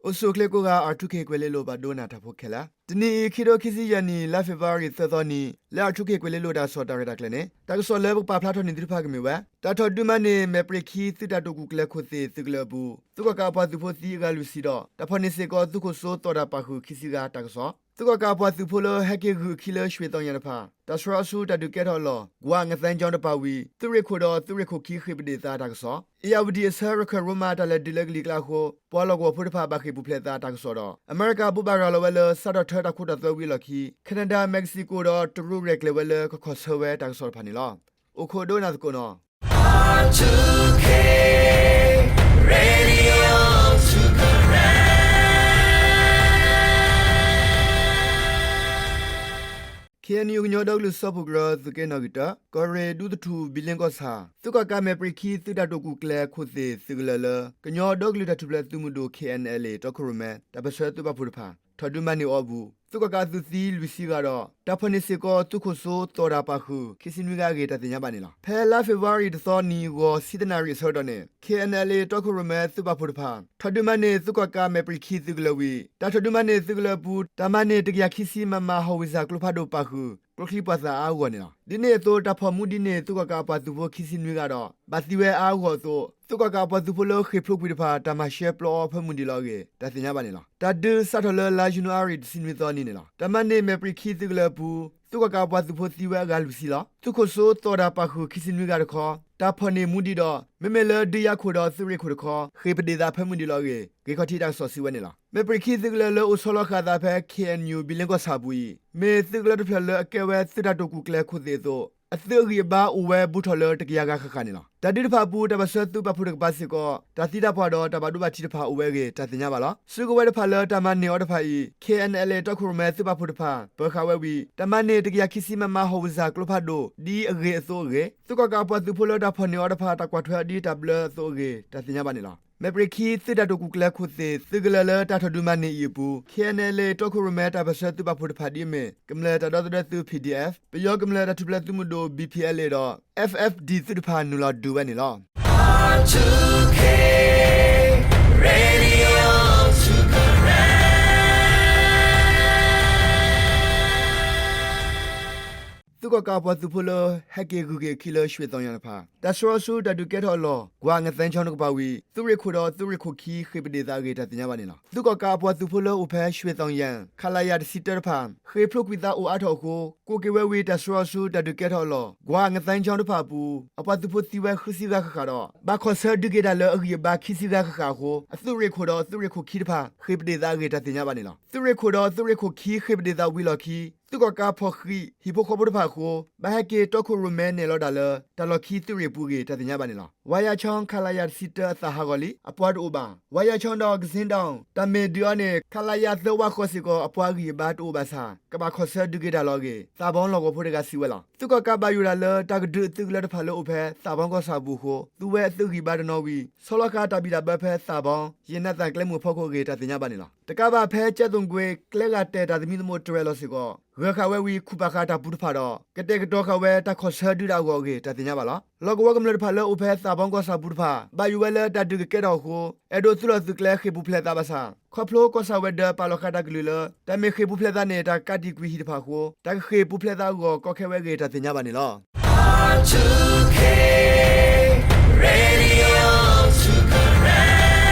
အိၣ်ဆူၣ်အိၣ်ချ့ကိးဂၤ R two K ကွဲၤလ့လိၤ ပှၤဒိကနၣ်တၢ်ဖိခဲလၢာ်, တနံၤအံၤ ခံထိခံဆံယဲၢ်နံၣ် လါဖ့ၤဘြူၤအါရံၤ သၢသီနံၤ လၢ R two K ကွဲၤလ့လိၤ တၢ်ကစီၣ်တၢ်ရဲၣ်တၢ်ကျဲၤန့ၣ် တၢ်ကစီၣ်လၢပကပာ်ဖျါထီၣ်န့ၢ်သုတဖၣ်ကမ့ၢ်ဝဲ တၢ်ထီၣ်ဒုးမၤန့ၢ် မဲာ်ပြံးခံ သုးတၢ်တိာ်ကူၣ်ကျဲၤခိၣ်သ့ၣ်သုးကလၢၤအပူၤ သုးကီၣ်ကးအပှၤသုးဖိသံအဂၤလွံၢ်ဆံဒီး တၢ်ဖီၣ်န့ၢ်စ့ၢ်ကီး သုးခိၣ်စိသီၣ်တၢ်ပာ်ဃုာ်ခံဆံဂၤတၢ်ကစီၣ်, သုးကီၣ်ကးအပှၤသုးဖိလၢဟဲက့ၤဂုာ်အခံလၢ ရွှေသောင်ရံၣ်တဖၣ် တၢ်ဆှၢအီၤဆူတၢ်ဒုးကဲထီၣ်အလီၢ် ကွၢ်ငသဲကၠီတပၤဝံၤ သုးရ့ၣ်ခိၣ်ဒီးသုးရ့ၣ်ခိၣ်ခံဃ့ၢ်ပဒ့ၣ်သးတၢ်ကစီၣ်, အ့ၣ်ယၣ်ဝတံၣ်အဆၢ ရခၢၣ်ရိမၤတၢ်လဲၤဒုးလၢကလံၤကျါအဃိ ပှၤလီၢ်ကဝီၤဖိတဖၣ်ဘၣ်ဃ့ၢ်ပူၤဖျဲးသးတၢ်ကစီၣ်ဒီး အမဲရကၤဘိးဘၣ်ရၤလီၤဝဲလၢ စးထီၣ်ထၢတၢ်ခိတၢ်သွဲဝံၤအလီၢ်ခံ Canada, Mexico ဒီးတရူးရဲၣ်ကျဲၤဝဲလၢကခီၣ်ဆၢဝဲတၢ်ကစီၣ်တဖၣ်န့ၣ်လီၤ. အိၣ်ခိးဒိကနၣ်သကိးနီၤ. ခ့ၣ်အဲၣ်ယူၣ် ကညီဒီကလုာ်စၢဖှိၣ်ကရၢ သုးက့နီၣ်ဂံၢ်တၢ ကီၢ်ရ့ၣ်ဒူသထူၣ် ဘံလ့ကီၢ်ဆၣ် သုးကီၣ်ကးမဲာ်ပြံးခံ သုးတၢ်တိာ်ကူၣ်ကျဲၤခိၣ်သ့ၣ်သုးကလၢၤလၢ ကညီဒီကလုာ်တၢ်ထူၣ်ဖျဲးသုးမုၢ်ဒိၣ် ခ့ၣ်အဲၣ်အဲၣ်လ်အ့ၣ် တီခိၣ်ရိၣ်မဲ တၢ်ပၢၢ်ဆၢသုးပာ်ဖှိၣ်တဖၣ် ထီၣ်ဒုးမၤန့ၢ်အီၤအပူၤ သုးကီၣ်ကးအသုးသံလွံၢ်ဆံဂၤဒီး တၢ်ဖီၣ်န့ၢ်စ့ၢ်ကီး သုးခိၣ်စိသီၣ်တၢ်ပာ်ဃုာ် ခံဆံနွံဂၤအဂ့ၢ် တၢ်သ့ၣ်ညါဘၣ်န့ၣ်လီၤ. ဖဲလါဖ့ၤဘြူၤအါရံၤတသီနံၤ ဂီၤဆံသနၣ်ရံၣ်အဆၢကတီၢ်န့ၣ် ခ့ၣ်အဲၣ်အဲၣ်လ်အ့ၣ် တီခိၣ်ရိၣ်မဲသုးပာ်ဖှိၣ်တဖၣ် ထီၣ်ဒုးမၤန့ၢ်သုးကီၣ်ကးမဲာ်ပြံးခံသုးကလၢၤဝံၤ တၢ်ထီၣ်ဒုးမၤန့ၢ်သုးကလၢၤအပူၤ တၢ်မၤန့ၢ် တကယၤခံဆံ MM ဟီၣ်ဝံၤစၢ်ကျိဖးဒိၣ်ပာ်ဃုာ် ကျိချံပှာ်သၣ်အါအဂီၢ်န့ၣ်လီၤ. ဒ်န့ၣ်အသိး တၢ်ဖီၣ်မူဒံးန့ၢ် သုးကီၣ်ကးအပှၤသုးဖိခံဆံနွံဂၤဒီး ဘၣ်သံဝဲအါအဂီၢ်အသိး သုးကီၣ်ကးအပှၤသုးဖိလၢဃ့ၢ်ဖျိးကွံာ်တဖၣ် တၢ်မၤရှဲပျီအီၤဖၢမုၢ်ဒံးလီၤအဂ့ၢ် တၢ်သ့ၣ်ညါဘၣ်န့ၣ်လီၤ. တၢ်ဒုးစးထီၣ်လၢလါယနူၤအါရံၤတဆံနွံသီနံၤန့ၣ်လီၤ. တၢ်မၤန့ၢ်မဲာ်ပြံးခံသုးကလၢၤအပူၤ သုးကီၣ်ကးအပှၤသုးဖိသံဝဲအဂၤလွံၢ်ဆံလီၤ. သုးခိၣ်စိသီၣ်တၢ်ပာ်ဃုာ်ခံဆံနွံဂၤတခီ တၢ်ဖီၣ်န့ၢ်မူဒံးဒီး မ့မ့ၢ်လၢဒုးယၤခိၣ်ဒီးသုးရ့ၣ်ခိၣ်တခီ ဃ့ၢ်ပဒ့ၣ်သးဖၢမုၢ်ဒံးလီၤအဂ့ၢ် ဂ့ၢ်ခီၣ်ထံးတၢ်ကစီၣ်စံးဝဲန့ၣ်လီၤ. မဲာ်ပြံးခံသုးကလၢၤလၢအိၣ်ဆီလီၤဃာ်အသးဖဲ ခ့ၣ်အဲၣ်ယူၣ် ဘံလ့ကီၢ်ဆၣ်အပူၤအံၤ မ့ၢ်သုးကလၢၤတဖျၢၣ်လၢအကဲဝဲသုးတၢ်တိာ်ကူၣ်ကျဲၤခိၣ်သ့ၣ်အသိး အသုးအဂံၢ်အဘါအိၣ်ဝဲဘူးထီၣ်လၢတကယၤဂၤဃၣ်ဃၣ်န့ၣ်လီၤ. တၢ်ဒုးတဖၣ်အပူၤ တၢ်ပၢၢ်ဆၢသုးပာ်ဖှိၣ်တကပၤစ့ၢ်ကီး တၢ်သံတၢ်ပှၢ်ဒီးတၢ်ဘၣ်ဒိဘၣ်ထံးတဖၣ်အိၣ်ဝဲအဂ့ၢ် တၢ်သ့ၣ်ညါဘၣ်လီၤ. စုကဝဲၤတဖၣ်လၢတၢ်မၤန့ၢ်အီၤတဖၣ်အံၤ ခ့ၣ်အဲၣ်အဲၣ်လ်အ့ၣ် တီခိၣ်ရိၣ်မဲသုးပာ်ဖှိၣ်တဖၣ် ပၢၤဃာ်ဝဲဝံၤ တၢ်မၤန့ၢ်တကယၤခံဆံ MM ဟီၣ်ဝံၤစၢ်ကျိဖးဒိၣ် ဒ်အဂ့ၤအသိးအဂ့ၢ် သုးကီၣ်ကးအပှၤသုးဖိလၢ တၢ်ဖီၣ်န့ၢ်အီၤတဖၣ် တၢ်ကွၢ်ထွဲအီၤဒ်တၢ်ဘျၢအသိးအဂ့ၢ် တၢ်သ့ၣ်ညါဘၣ်န့ၣ်လီၤ. မဲာ်ပြံးခံသုးတၢ်တိာ်ကူၣ်ကျဲၤခိၣ်သ့ၣ်သုးကလၢၤလၢတၢ်ထီၣ်ဒုးမၤန့ၢ်အံၤအပူၤ ခ့ၣ်အဲၣ်အဲၣ်လ်အ့ၣ် တီခိၣ်ရိၣ်မဲတၢ်ပၢၢ်ဆၢသုးပာ်ဖှိၣ်တဖၣ်ဒ်အမ့ၢ် ကမျၢၢ်တၢ်ဒီသဒၢသုး PDF, ပယီၤကမျၢၢ်တၢ်ထူၣ်ဖျဲးသုးမုၢ်ဒိၣ် BPLA ဒီး FFD သုးတဖၣ်နုာ်လီၤဒုးဝဲန့ၣ်လီၤ. သုးကီၣ်ကးအပှၤသုးဖိလၢ ဟဲက့ၤဂုၤက့ၤအခံလၢ ရွှေသောင်ရံၣ်တဖၣ် တၢ်ဆှၢအီၤဆူတၢ်ဒုးကဲထီၣ်အလီၢ် ကွၢ်ငသဲကၠီတကပၤဝံၤ သုးရ့ၣ်ခိၣ်ဒီးသုးရ့ၣ်ခိၣ်ခံဃ့ၢ်ပဒ့ၣ်သးအဂ့ၢ် တၢ်သ့ၣ်ညါဘၣ်န့ၣ်လီၤ. သုးကီၣ်ကးအပှၤသုးဖိလၢအိၣ်ဖဲ ရွှေသောင်ရံၣ် ခလရ တဆံတၢတဖၣ် ဃ့ၢ်ဖျိးကွံာ်သးအိၣ်အါထီၣ်အဃိ ကိးက့ၤဝဲဝံၤ တၢ်ဆှၢအီၤဆူတၢ်ဒုးကဲထီၣ်အလီၢ် ကွၢ်ငသဲကၠီတဖၣ်အပူၤ အပှၤသုးဖိသံဝဲဃုဆံဂၤဃၣ်ဃၣ်ဒီး ဘၣ်ခီၣ်ဆၢဒုးက့ၤတၢ်လၢအဂံၢ်အဘါခံဆံဂၤဃၣ်ဃၣ်အဃိ အသုးရ့ၣ်ခိၣ်ဒီးသုးရ့ၣ်ခိၣ်ခံတဖၣ် ဃ့ၢ်ပဒ့ၣ်သးအဂ့ၢ် တၢ်သ့ၣ်ညါဘၣ်န့ၣ်လီၤ. သုးရ့ၣ်ခိၣ်ဒီးသုးရ့ၣ်ခိၣ်ခံဃ့ၢ်ပဒ့ၣ်သးဝံၤအလီၢ်ခံ သုးကီၣ်ကးဖီၣ်ဃံးဟံၣ်ဖိဃီဖိတဖၣ်အဃိ ဘၣ်ဟဲက့ၤတီခိၣ်ရိၣ်မဲနဲၣ်လီၤတၢ်လၢ တၢ်လီၢ်ခံသုးရ့ၣ်အပူၤအဂ့ၢ် တၢ်သ့ၣ်ညါဘၣ်န့ၣ်လီၤ. ဝါယါချီ ခလရ တဆံတၢအသးဟးဂီၤလံ အပှၤတအိၣ်ဘၣ်. ဝါယါချီဒီး ကစ့ဒီင် တၢ်မ့ၢ်ဒုးအီၤန့ၣ် ခလရ သၢဝးဃီစ့ၢ်ကီး အပှၤအဂံၢ်အဘါတအိၣ်ဘၣ်ဆၣ် ကဘၣ်ခီၣ်ဆၢဒုးက့ၤတၢ်လီၤအဂ့ၢ် သးဘီလီၢ်ကဝီၤဖိတဂၤစံးဝဲလီၤ. သုးကီၣ်ကးဘၣ်ယိၣ်တၢ်လၢ တၢ်ကဒုးအသုးကလၢၤတဖၣ်လၢအိၣ်ဖဲ သးဘီကီၢ်ဆၣ်အပူၤအဃိ သူဝဲအသုးဂံၢ်ဘါတနီၤဝံၤ ဆီလီၤဃာ်တၢ်ဘံၣ်တၢ်ဘၢဖဲသးဘီ ယနးသၣ်ကျဲမုၢ်အဖီခိၣ်အဂ့ၢ် တၢ်သ့ၣ်ညါဘၣ်န့ၣ်လီၤ. တကးဘၣ်ဖဲ ကၠဲးသိၣ်ကွ့ၤ ကျဲဂၤတဲာ်တၢ်သမံသမိးတြဲၤလီၤစ့ၢ်ကီး ဂၢၤဃာ်ဝဲဝံၤ ခူၣ်ပာ်ဃာ်တၢ်ပူၤတဖၣ်ဒီး ကတဲာ်ကတီၤဃာ်ဝဲတၢ်ခီၣ်ဆၢဒုးတၢ်အဂီၢ်အဂ့ၢ် တၢ်သ့ၣ်ညါဘၣ်လီၤ. လီၢ်ကဝီၤကမျၢၢ်တဖၣ်လၢအိၣ်ဖဲသးဘီကီၢ်ဆၣ်ပူၤတဖၣ် ဘၣ်ယိၣ်ဝဲလၢတၢ်ဒုးကကဲထီၣ်အဃိ အဲၣ်ဒိးသုးလီၢ်သုးကျဲဃ့ၢ်ပူၤဖျဲးသးဘၣ်ဆၣ် ခီဖျိကီၢ်ဆၣ်ဝဲၤဒၢးပာ်လီၤဃာ်တၢ်ကလုၢ်လၢ တၢ်မ့ၢ်ဃ့ၢ်ပူၤဖျဲးသးန့ၣ် တၢ်ကးတံာ်ကွံာ်ဟံၣ်တဖၣ်အဃိ တၢ်ကဃ့ၢ်ပူၤဖျဲးသးအဂီၢ် ကီခဲဝဲအဂ့ၢ် တၢ်သ့ၣ်ညါဘၣ်န့ၣ်လီၤ.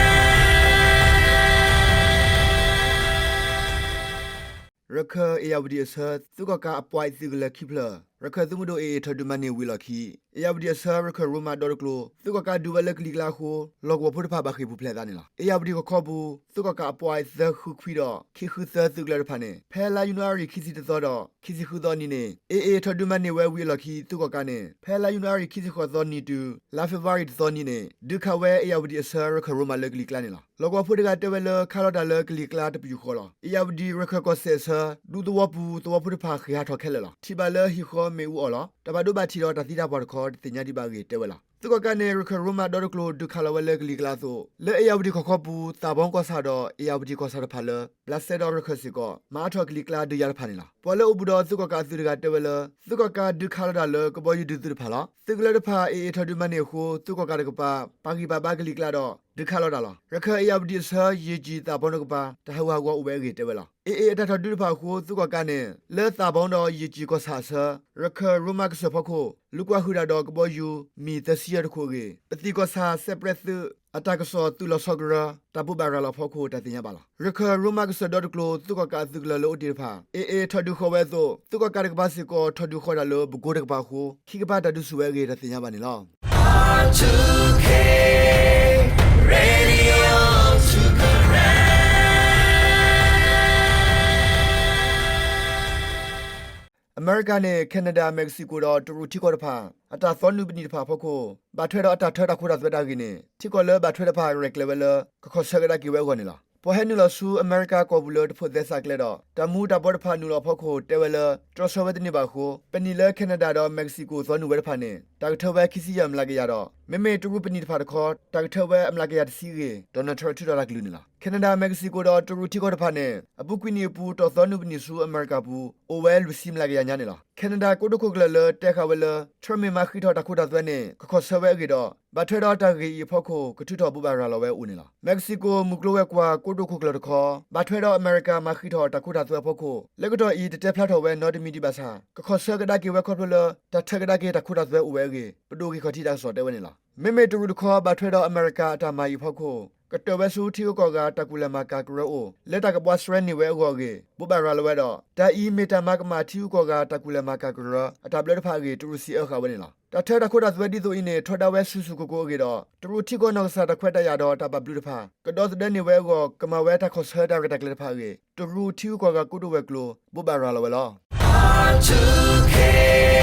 ရခၢၣ် အ့ၣ်ယၣ်ဝတံၣ်အဆၢ သုးကီၣ်ကးအပှၤသုးကလၢၤခံဖျၢၣ် ရခၢၣ်သုးမုၢ်ဒိၣ် AA ထီၣ်ဒုးမၤန့ၢ်ဝံၤအလီၢ်ခံ အ့ၣ်ယၣ်ဝတံၣ်အဆၢ ရခၢၣ်ရိမၤဒီတကျိၤ သုးကီၣ်ကးဒုးဝဲလၢကလံၤကျါအဃိ လီၢ်ကဝီၤဖိတဖၣ်ဘၣ်ဃ့ၢ်ပူၤဖျဲးသးန့ၣ်လီၤ. အ့ၣ်ယၣ်ဝတံၣ်ကီၢ်ခီပူၤ သုးကီၣ်ကးအပှၤသၢဃုခွံဒီး ခံဃုသၢသုးကလၢၤတဖၣ်န့ၣ် ဖဲလါယနူၤအါရံၤခံဆံတသီဒီး ခံဆံဃုသီနံၤန့ၣ် AA ထီၣ်ဒုးမၤန့ၢ်ဝဲဝံၤအလီၢ်ခံ သုးကီၣ်ကးန့ၣ် ဖဲလါယနူၤအါရံၤခံဆံဃိးသီနံၤတုၤ လါဖ့ၤဘြူၤအါရံၤတသီနံၤန့ၣ် ဒုးခးဝဲအ့ၣ်ယၣ်ဝတံၣ်အဆၢ ရခၢၣ်ရိမၤလၢကလံၤကျါန့ၣ်လီၤ. လီၢ်ကဝီၤဖိတဂၤတဲဝဲလၢ ခးလီၤတၢ်လၢကလံၤကျါတပယူာ်ဃီလီၤ. အ့ၣ်ယၣ်ဝတံၣ်ရခၢၣ်ကီၢ်စဲၣ်အဆၢ ဒူသဝီပူၤသဝီဖိတဖၣ်ဃ့ၢ်ဟးထီၣ်ခဲလၢာ်လီၤ. ထံၣ်ဘၣ်လၢဟံၣ်ဃီမ့ၣ်အူအီၣ်လီၤ. တၢ်ဘၣ်ဒိဘၣ်ထံးဒီးတၢ်သံတၢ်ပှၢ်တခီ တသ့ၣ်ညါဒံးဘၣ်အဂ့ၢ်တဲဝဲလီၤ. သုးကီၣ်ကးန့ၣ် ရခၢၣ်ရိမၤဒီတကျိၤ ဒုးခးလီၤဝဲလၢကလံၤကျါအသိး လၢအ့ၣ်ယၣ်ဝတံၣ်ကီၢ်ခီပူၤ သးဘီကီၢ်ဆၣ်ဒီး အ့ၣ်ယၣ်ဝတံၣ်ကီၢ်ဆၣ်တဖၣ်လၢ ဘျးစဲဒီးရခၢၣ်စ့ၢ်ကီး မၤအါထီၣ်ကလံၤကျါဒုးယၤတဖၣ်န့ၣ်လီၤ. ပှၤလၢအိၣ်ဘူးဒီးသုးကီၣ်ကးအသုးတဂၤတဲဝဲလၢ သုးကီၣ်ကးဒုးခးလီၤတၢ်လၢကဘီယူၤဒုးသုးတဖၣ်လီၤ. သုးကလၢၤတဖၣ် AA ထီၣ်ဒုးမၤန့ၢ်အဃိ သုးကီၣ်ကးတကပၤ ပာ်ဂံၢ်ပာ်ဘါကလံၤကျါဒီး ဒုးခးလီၤတၢ်လီၤ. ရခၢၣ်အ့ၣ်ယၣ်ဝတံၣ်အဆၢ ယ့ၣ်ကၠံၣ်သးဘီတကပၤ တၢ်ဟးဂူာ်ဟးဂီၤအိၣ်ဝဲအဂ့ၢ်တဲဝဲလီၤ. အ့ၣ်အ့ၣ် အတၢ်ထီၣ်ဒုးတဖၣ်အဃိ သုးကီၣ်ကးန့ၣ် လၢသးဘီဒီးယ့ၣ်ကၠံၣ်ကီၢ်ဆၣ်အဆၢ ရခၢၣ်ရိမါကစၢၢ်ဖီခိၣ် လူၤကွၢ်ဟုၣ်တၢ်ဒီးကဘီယူၤ မံၢ်သၢဆံယဲၢ်တခိၣ်အဂ့ၢ် ပသံၣ်ကီၢ်ဆၣ် စဲးပြဲးသုး အတၢ်ကစီၣ်သုးလီၢ်ဆီကရၢ တၢ်ဘိးဘၣ်ရၤလီၤအဖီခိၣ် တၢ်သ့ၣ်ညါဘၣ်လီၤ. ရခၢၣ်ရိမါကစၢၢ်ဒီတကျိၤ သုးကီၣ်ကးအသုးကလၢၤလၢအိၣ်တ့ၢ်တဖၣ် အ့ၣ်အ့ၣ် ထီၣ်ဒုးဃီၤဝဲအသိး သုးကီၣ်ကးတကပၤစ့ၢ်ကီး ထီၣ်ဒုးဃီၤတၢ်လၢပကိတကပၤအဃိ ခံကပၤတၢ်ဒုးဆူၣ်ဝဲအဂ့ၢ် တၢ်သ့ၣ်ညါဘၣ်န့ၣ်လီၤ. အမဲရကၤန့ၣ် Canada, Mexico ဒီးတရူးထံကီၢ်တဖၣ် အတၢ်သီနုာ်ပနံာ်တဖၣ်အဖီခိၣ် ဘၣ်ထွဲဒီးအတၢ်ထၢတၢ်ခိတၢ်သွဲတၢ်ဂ့ၢ်န့ၣ် ထံကီၢ်လၢဘၣ်ထွဲတဖၣ်ရဲၣ်ကျဲၤဝဲလၢ ကခီၣ်ဆၢကဒါက့ၤဝဲအဂီၢ်န့ၣ်လီၤ. ပှၤဟဲနုာ်လီၤဆူအမဲရကၤကီၢ်ပူၤလၢ တဖိးသဲစးကျဲဒီး တၢ်မူၤတၢ်ဘှီတဖၣ်နုာ်လီၤအဖီခိၣ် တဲဝဲလၢ တြီဆၢဝဲတန့ၢ်ဘၣ်အဃိ ပနံာ်လၢ Canada ဒီး Mexico သီနုာ်ဝဲတဖၣ်န့ၣ် တၢ်ကထၢဝဲခံဆံယဲၢ်အမျးကယၤဒီး မ့မ့ၢ်တရူးပနံာ်တဖၣ်တခီ တၢ်ကထၢဝဲအမျးကယၤတဆံအဂ့ၢ် Donald Trump ထုးထီၣ်တၢ်ကလုၢ်န့ၣ်လီၤ. Canada, Mexico ဒီးတရူးထံကီၢ်တဖၣ်န့ၣ် အပူၤကွံာ်နံၣ်အပူၤ တီၢ်သီနုာ်ပနံာ်ဆူအမဲရကၤပူၤ အိၣ်ဝဲလွံၢ်ဆံမျးကယၤညါန့ၣ်လီၤ. Canada ကိတိာ်ခိၣ်ကျၢၢ်လၢတဲဃာ်ဝဲလၢ Trump မ့ၢ်မၤဃံးထီၣ်တၢ်ခိတၢ်သွဲန့ၣ် ကခီၣ်ဆၢဝဲအဂ့ၢ်ဒီး ဘၣ်ထွဲဒီးတၢ်ဂ့ၢ်အံၤအဖီခိၣ် ကထုးထီၣ်ဘိးဘၣ်ရၤလီၤဝဲအအိၣ်န့ၣ်လီၤ. Mexico မုၢ်ကျိၤဝဲၤကွာ်ကိတိာ်ခိၣ်ကျၢၢ်တခီ ဘၣ်ထွဲဒီးအမဲရကၤမၤဃံးထီၣ်တၢ်ခိတၢ်သွဲအဖီခိၣ် လၢကတီၢ်အံၤ တတဲဖျါထီၣ်ဝဲနီတမံၤဒံးဘၣ်ဆၣ် ကခီၣ်ဆၢကဒါက့ၤဝဲခီဖျိလၢ တၢ်ထၢကဒါက့ၤတၢ်ခိတၢ်သွဲအိၣ်ဝဲအဂ့ၢ် ပဒိၣ်ဂ့ၢ်ခီၣ်ထံးတၢ်ကစီၣ်တဲဝဲန့ၣ်လီၤ. မ့မ့ၢ်တရူးတခီ ဘၣ်ထွဲဒီးအမဲရကၤအတၢ်မၤအံၤအဖီခိၣ် ကတၢၢ်ဝဲဆူထံဂုၤကီၢ်ဂၤတၢ်ကူၣ်လဲၤမၤကၤကရၢအအိၣ် လၢတၢ်ကဘှါစဲန့ၢ်ဝဲအဂီၢ်အဂ့ၢ် ဘိးဘၣ်ရၤလီၤဝဲဒီး တၢ်အံၤမ့ၢ်တၢ်မၤကမၣ်ထံဂုၤကီၢ်ဂၤတၢ်ကူၣ်လဲၤမၤကၤကရၢ အတၢ်ဘျၢတဖၣ်အဂ့ၢ် တရူးစံးအၢဃာ်ဝဲန့ၣ်လီၤ. တၢ်ထၢတၢ်ခိတၢ်သွဲဒ်သိးအံၤန့ၣ် ထီဒါဝဲဆူၣ်ဆူၣ်ကိၢ်ကိၢ်အဂ့ၢ်ဒီး တရူးထံကီၢ်နီၢ်ကစၢ်တၢ်ခွဲးတၢ်ယာ်ဒီးတၢ်ဘၣ်ဘျုးတဖၣ် ကဒီသဒၢန့ၢ်ဝဲအဂီၢ် ကမၤဝဲတၢ်ခီၣ်ဆၢတၢ်ရဲၣ်တၢ်ကျဲၤတဖၣ်အဂ့ၢ် တရူးထံဂုၤကီၢ်ဂၤကိတိာ်ဝဲၤကျိၤ ဘိးဘၣ်ရၤလီၤဝဲလီၤ.